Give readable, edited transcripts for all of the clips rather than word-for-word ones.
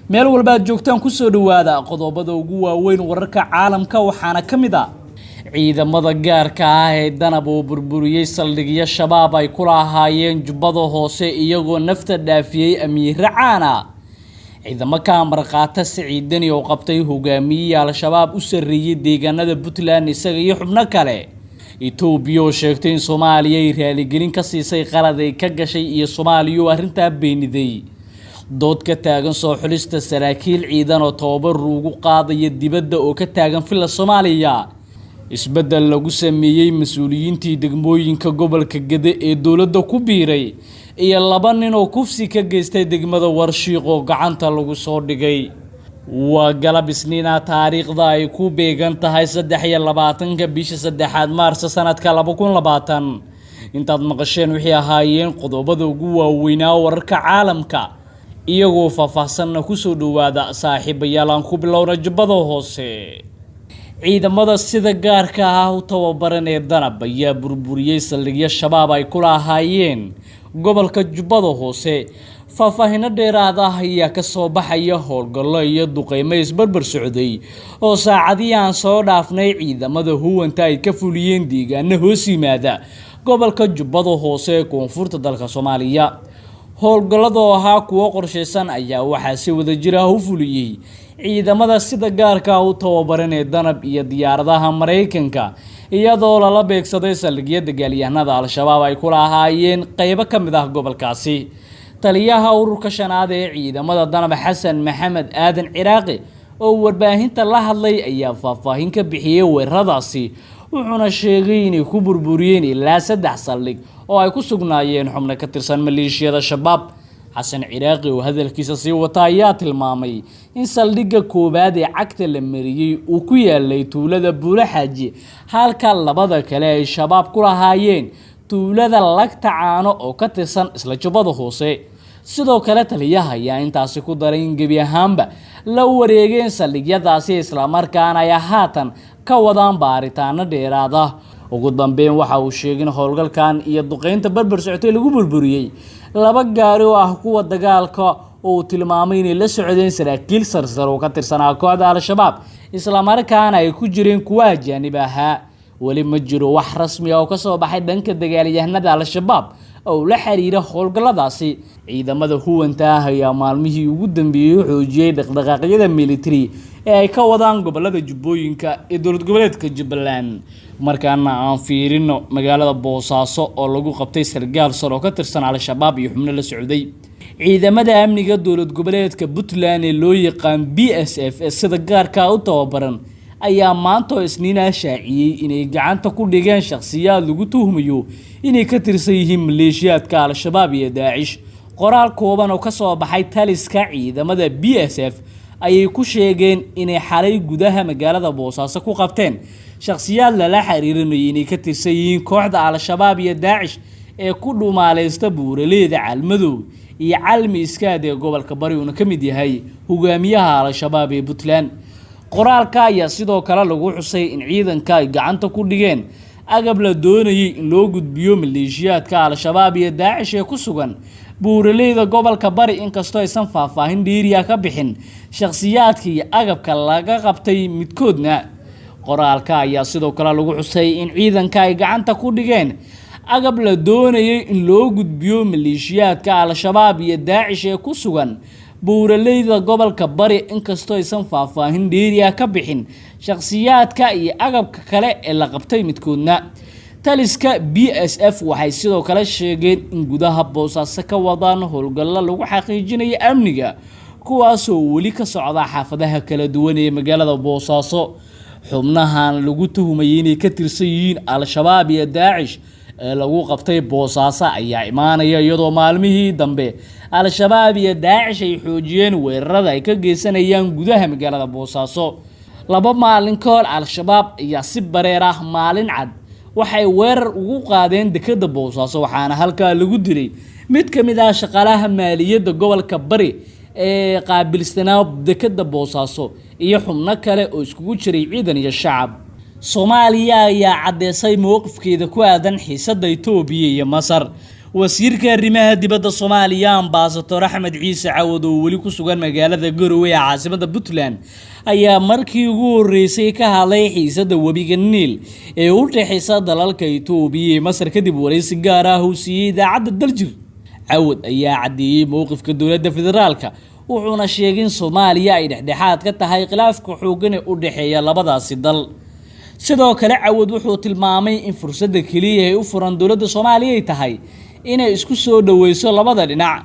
Meel walba aad joogtaan, kusoo dhowaada qodobada ugu waaweyn wararka caalamka. Waxaana ka mid ah ciidamada gaarka ah ee Danab oo burburiyey saldhigyo Shabaab ay ku lahaayeen Jubbada Hoose, iyagoo nafta dhaafiyey amiire caana. Ciidamo ka amar qaata Siciid Deni oo qabtay hogaamiyihii Al-Shabaab u sarreeyey deegaanada Puntland, isaga iyo xubno kale. Itoobiya oo sheegtay in Soomaaliya ay raaligelin ka siisay qalad ay ka gashay, iyo Soomaaliya oo arrintaa beeniday. Dood ka taagan soo xulista saraakiil ciidan oo tababar ugu qaadaya dibadda oo ka taagan Villa Soomaaliya. Isbeddel lagu sameeyey mas-uuliyiintii degmooyinka gobolka Gede ee dowladda ku biiray, iyo laba nin oo kufsi ka geystay degmada Warshiiq oo gacanta lagu soo dhigay. Waa galab Isniina, taariikhda ay ku beegan tahay 23-ka bisha saddexaad, Maarso, sanadka 2020. Intaad maqasheen wixii ahaayeen qodobada ugu waaweynaa wararka caalamka, iyagoo faahfaahsanna kusoo dhowaada, saaxiibayaal. Aan ku bilowna Jubbada Hoose. Ciidamada sida gaarka ah u tababaran ee Danab ayaa burburiyey saldhigyo Shabaab ay ku lahaayeen gobolka Jubbada Hoose. Faahfaahino dheeraad ah ayaa kasoo baxaya howlgallo iyo duqeymo isbarbar socday oo saacadihii aan soo dhaafnay ciidamada huwanta ay ka fuliyeen deegaano hoos yimaada gobolka Jubbada Hoose ee koonfurta dalka Soomaaliya. Howlgallada oo ahaa kuwo qorshaysan ayaa waxaa si wadajir ah u fuliyey ciidamada sida gaarka ah u tababaran ee Danab iyo diyaaradaha Maraykanka, iyadoo lala beegsaday saldhigyo dagaalyahanada Al-Shabaab ay ku lahaayeen qeybo ka mid ah gobolkaasi. Taliyaha ururka shanaad ee ciidamada Danab, Xasan Maxamed Aadan Ciraaqi, oo warbaahinta la hadlay, ayaa faahfaahin ka bixiyey weeraradaasi, wuxuuna sheegay inay ku burburiyeen ilaa saddex saldhig oo ay ku sugnaayeen xubno ka tirsan maleeshiyada Shabaab. Xasan Ciraaqi oo hadalkiisa sii wata ayaa tilmaamay in saldhigga koowaad ee cagta la mariyey uu ku yaalay tuulada Buulo Xaaji, halka labada kale ay Shabaab ku lahaayeen tuulada Lagta Caano oo ka tirsan isla Jubbada Hoose. Sidoo kale, taliyaha ayaa intaasi ku daray in gebi ahaanba la wareegeen saldhigyadaasi, islamarkaana ay haatan ka wadaan baaritaano dheeraad ah. Ugu dambeyn, waxa uu sheegay in howlgalkan iyo duqeynta barbar socotay lagu burburiyey laba gaari oo ah kuwa dagaalka, oo uu tilmaamay inay la socdeen saraakiil sarsar oo ka tirsanaa kooxda Al-Shabaab, islamarkaana ay ku jireen kuwa ajaanib ahaa. Weli ma jiro wax rasmi ah oo kasoo baxay dhanka dagaalyahanada Al-Shabaab oo la xiriira howlgalladaasi. Ciidamada huwanta ah ayaa maalmihii ugu dambeeyey xoojiyey dhaqdhaqaaqyada military ee ay ka wadaan gobolada Jubbooyinka ee dowlad goboleedka Jubbaland. Markaana aan fiirino magaalada Boosaaso oo lagu qabtay sargaal sar oo ka tirsan Al-Shabaab iyo xubno la socday. Ciidamada amniga dowlad goboleedka Puntland ee loo yaqaan BSF ee sida gaarka u tababaran ayaa maanta oo Isniina shaaciyey inay gacanta ku dhigeen shakhsiyaad lagu tuhmayo inay ka tirsan yihiin maleeshiyaadka Al-Shabaab iyo Daacish. Qoraal kooban oo kasoo baxay taliska ciidamada BSF ayay ku sheegeen inay xalay gudaha magaalada Boosaaso ku qabteen shakhsiyaad lala xiriirinayay inay ka tirsan yihiin kooxda Al-Shabaab iyo Daacish ee ku dhumaaleysta buuraleyda Calmadow iyo Calmi Iskaad ee gobolka Bari, uuna ka mid yahay hogaamiyaha Al-Shabaab ee Puntland. Qoraalka ayaa sidoo kale lagu xusay in ciidanka ay gacanta ku dhigeen agab la doonayay in loo gudbiyo maleeshiyaadka Al-Shabaab iyo Daacish ee ku sugan buuraleyda gobolka Bari, inkastoo aysan faahfaahin dheeriya ka bixin shakhsiyaadka iyo agabka laga qabtay midkoodna. Qoraalka ayaa sidoo kale lagu xusay in ciidanka ay gacanta ku dhigeen agab la doonayay in loo gudbiyo maleeshiyaadka Al-Shabaab iyo Daacish ee ku sugan buuraleyda gobolka Bari, inkastoo aysan faahfaahin dheeriya ka bixin shakhsiyaadka iyo agabka kale ee la qabtay midkoodna. Taliska BSF waxay sidoo kale sheegeen in gudaha Boosaaso ka wadaan howlgallo lagu xaqiijinayo amniga, kuwaasoo weli ka socda xaafadaha kala duwan ee magaalada Boosaaso. Xubnahan lagu tuhumayay inay ka tirsan yihiin Al-Shabaab iyo Daacish ee lagu qabtay Boosaaso ayaa imaanaya iyadoo maalmihii dambe Al-Shabaab iyo Daacish ay xoojiyeen weerarada ay ka geysanayaan gudaha magaalada Boosaaso. 2 maalin ka hor, Al-Shabaab ayaa si bareer ah maalin cad waxay weerar ugu qaadeen dekeda Boosaaso, waxaana halkaa lagu dilay mid ka mid ah shaqaalaha maaliyadda gobolka Bari ee qaabilsanaa dekeda Boosaaso iyo xubno kale oo iskugu jiray ciidan iyo shacab. Soomaaliya ayaa caddeysay mowqifkeeda ku aadan xiisadda Itoobiya iyo Masar. Wasiirka arrimaha dibadda Soomaaliya, Ambasador Axmed Ciise Cawad, oo weli ku sugan magaalada Garowe ee caasimada Puntland, ayaa markii ugu horeysay ka hadlay xiisada webiga Niil ee u dhexeysa dalalka Itoobiya iyo Masar, kadib wareysi gaar ah uu siiyey idaacadda Daljir. Cawad ayaa caddeeyey mowqifka dowladda federaalka, wuxuuna sheegay in Soomaaliya ay dhexdhexaad ka tahay khilaafka xooggan ee u dhexeeya labadaasi dal. Sidoo kale, Cawad wuxuu tilmaamay in fursadda keliya ee u furan dowladda Soomaaliya ay tahay inay isku soo dhoweyso labada dhinac.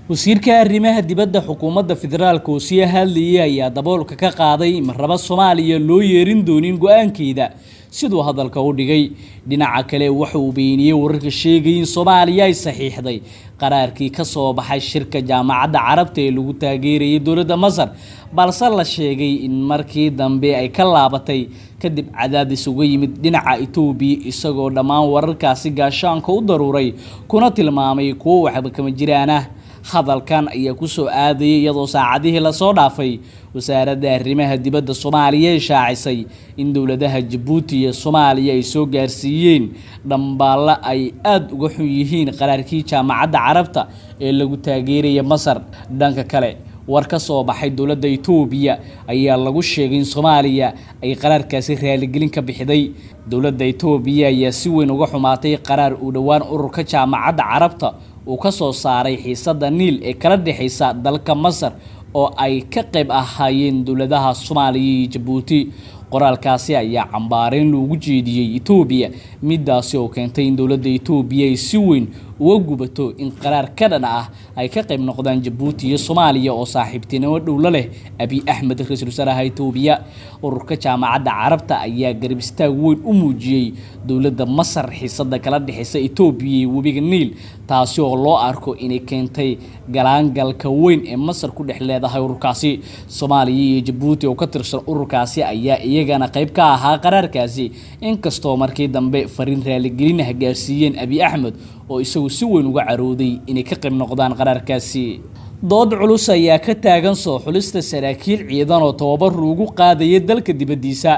Wasiirka arrimaha dibadda xukuumadda federaalka oo sii hadlayay ayaa daboolka ka qaaday in marnaba Soomaaliya loo yeerin doonin go-aankeeda, siduu hadalka u dhigay. Dhinaca kale, waxa uu beeniyey wararka sheegayay in Soomaaliya ay saxiixday qaraarkii ka soo baxay shirka Jaamacadda Carabta ee lagu taageerayay dowladda Masar, balse la sheegay in markii dambe ay ka laabatay kadib cadaadis uga yimid dhinaca Itoobiya, isagoo dhammaan wararkaasi gaashaanka u daruuray kuna tilmaamay kuwo waxba kama jiraan ah. Hadalkan ayaa kusoo aadayay iyadoo saacadihii lasoo dhaafay wasaaradda arrimaha dibadda Soomaaliya ay shaacisay in dowladaha Jabuuti iyo Soomaaliya ay soo gaarsiiyeen dhambaalla ay aada uga xun yihiin qaraarkii Jaamacadda Carabta ee lagu taageeraya Masar. Dhanka kale, war ka soo baxay dowladda Itoobiya ayaa lagu sheegay in Soomaaliya ay qaraarkaasi raaligelin ka bixiday. Dowladda Itoobiya ayaa si weyn uga xumaatay qaraar uu dhowaan ururka Jaamacadda Carabta uu ka soo saaray xiisadda Niil ee kala dhexeysa dalka Masar, oo ay ka qayb ahaayeen dowladaha Soomaaliya iyo Jabuuti. Qoraalkaasi ayaa cambaareyn loogu jeediyey Itoobiya, midaasi oo keentay in dowladda Itoobiya ay si weyn uga gubato in qaraar ka dhan ah ay ka qayb noqdaan Jabuuti iyo Soomaaliya oo saaxiibtinimo dhow la leh Abiy Axmed, ra-iisul wasaaraha Itoobiya. Ururka Jaamacadda Carabta ayaa garab istaag weyn u muujiyey dowladda Masar xiisada kala dhexeysa Itoobiya iyo webiga Niil, taasi oo loo arko inay keentay galaangalka weyn ee Masar ku dhex leedahay ururkaasi. Soomaaliya iyo Jabuuti oo ka tirsan ururkaasi ayaa iyagana qayb ka ahaa qaraarkaasi, inkastoo markii dambe fariin raaligelin ah gaarsiiyeen Abiy Axmed, oo isagu si weyn uga carooday inay ka qayb noqdaan qaraarkaasi. Dood culus ayaa ka taagan soo xulista saraakiil ciidan oo tababar ugu qaadaya dalka dibaddiisa.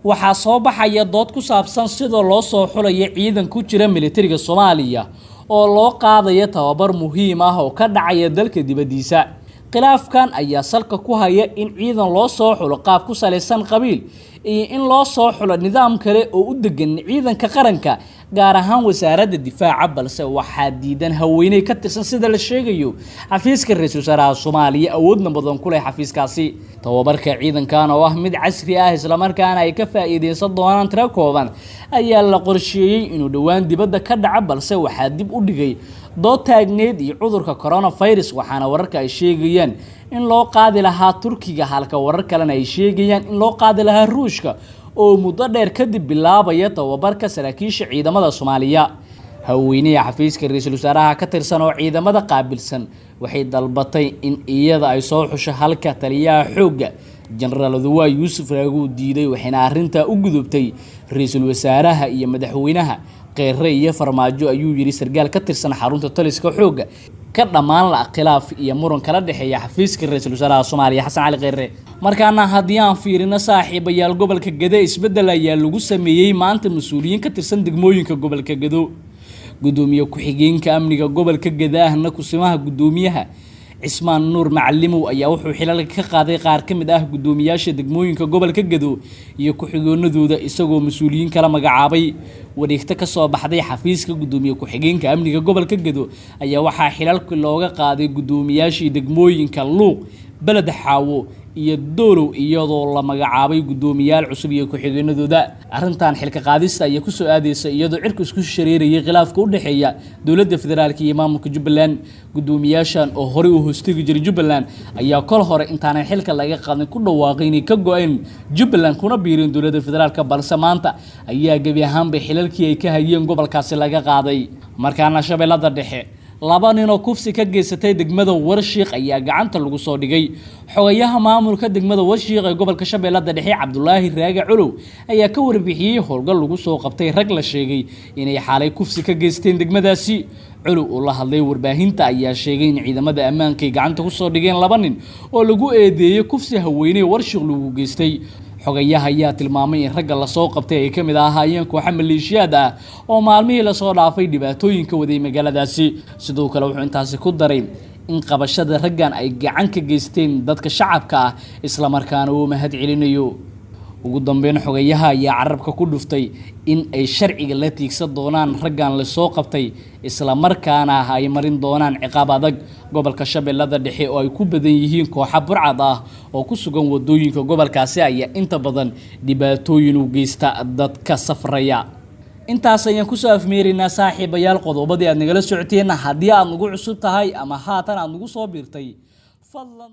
Waxaa soo baxaya dood ku saabsan sida loo soo xulayo ciidan ku jira militariga Soomaaliya oo loo qaadayo tababar muhiim ah oo ka dhacaya dalka dibaddiisa. Khilaafkan ayaa salka ku haya in ciidan loo soo xulo qaab ku salaysan qabiil iyo in loo soo xulo nidaam kale oo u degan ciidanka qaranka, gaar ahaan wasaaradda difaaca, balse waxaa diidan haweeney ka tirsan, sida la sheegayo, xafiiska ra-iisul wasaaraha Soomaaliya, awoodna badan ku leh xafiiskaasi. Tababarka ciidankan oo ah mid casri ah, islamarkaana ay ka faa'iideysan doonaan tiro kooban, ayaa la qorsheeyey inuu dhowaan dibadda ka dhaco, balse waxaa dib u dhigay dood taagneed iyo cudurka coronavirus. Waxaana wararka ay sheegayaan in loo qaadi lahaa Turkiga, halka warar kalena ay sheegayaan in loo qaadi lahaa Ruushka, oo muddo dheer kadib bilaabaya tababarka saraakiisha ciidamada Soomaaliya. Haweeneya xafiiska ra-iisul wasaaraha ka tirsan oo ciidamada qaabilsan waxay dalbatay in iyada ay soo xusho, halka taliyaha xoogga, Jenaraal Oduwaa Yuusuf Raage, uu diiday, waxayna arrintaa u gudubtay ra-iisul wasaaraha iyo madaxweynaha Kheyre iyo Farmaajo, ayuu yidhi sarkaal ka tirsan xarunta taliska xoogga. Ka dhammaan la khilaaf iyo muran kala dhexeeya xafiiska ra-iisul wasaaraha Soomaaliya, Xasan Cali Kheyre. Markaana haddii aan fiirino, saaxiibayaal, gobolka Gado isbeddel ayaa lagu sameeyey maanta mas-uuliyiin ka tirsan degmooyinka gobolka Gado. Gudoomiye ku-xigeenka amniga gobolka Gado, ahna kusimaha gudoomiyaha, Cismaan Nuur Macalimow, ayaa wuxuu xilalka ka qaaday qaar ka mid ah guddoomiyaasha degmooyinka gobolka Gado iyo ku-xigeenadooda, isagoo mas-uuliyiin kala magacaabay. Wareegto ka soo baxday xafiiska gudoomiye ku-xigeenka amniga gobolka Gado ayaa waxaa xilalka looga qaaday guddoomiyaashii degmooyinka Luuq, Beled Xaawo iyo Doolow, iyadoo la magacaabay guddoomiyaal cusub iyo ku-xigeenadooda. Arrintan xilka qaadista ayaa kusoo aadeysa iyadoo cirku isku shareerayay khilaafka u dhexeeya dowladda federaalka iyo maamulka Jubbaland. Guddoomiyaashan oo horey u hoostegi jiray Jubbaland ayaa kol hore intaanan xilka laga qaadin ku dhawaaqay inay ka go-een Jubbaland kuna biireen dowladda federaalka, balse maanta ayaa gebi ahaanba xilalkii ay ka hayeen gobolkaasi laga qaaday. Markaana Shabeellada Dhexe, laba nin oo kufsi ka geysatay degmada Warshiiq ayaa gacanta lagu soo dhigay. Xogayaha maamulka degmada Warshiiq ee gobolka Shabeellada Dhexe, Cabdulaahi Raage Colow, ayaa ka warbixiyey howlgal lagu soo qabtay rag la sheegay inay xaalay kufsi ka geysteen degmadaasi. Colow oo la hadlay warbaahinta ayaa sheegay in ciidamada ammaanka ay gacanta ku soo dhigeen laba nin oo lagu eedeeyey kufsi haweeney Warshiiq lagu geystay. Xogayaha ayaa tilmaamay in ragga lasoo qabtay ay ka mid ahaayeen kooxa maleeshiyaad ah oo maalmihii lasoo dhaafay dhibaatooyin ka waday magaaladaasi. Sidoo kale wuxuu intaasi ku daray in qabashada raggan ay gacan ka geysteen dadka shacabka ah, islamarkaana uu mahad celinayo. Ugu dambeyn, xogayaha ayaa carabka ku dhuftay in ay sharciga la tiigsan doonaan raggan lasoo qabtay, islamarkaana ay marin doonaan ciqaab adag. Gobolka Shabeellada Dhexe oo ay ku badan yihiin kooxa burcad ah oo ku sugan wadooyinka gobolkaasi ayaa inta badan dhibaatooyin u geysta dadka safraya. Intaas ayaan kusoo afmeeraynaa, saaxiibayaal, qodobadii aad nagala socoteen. Haddii aad nagu cusub tahay ama haatan aad nagu soo biirtay, fadlan.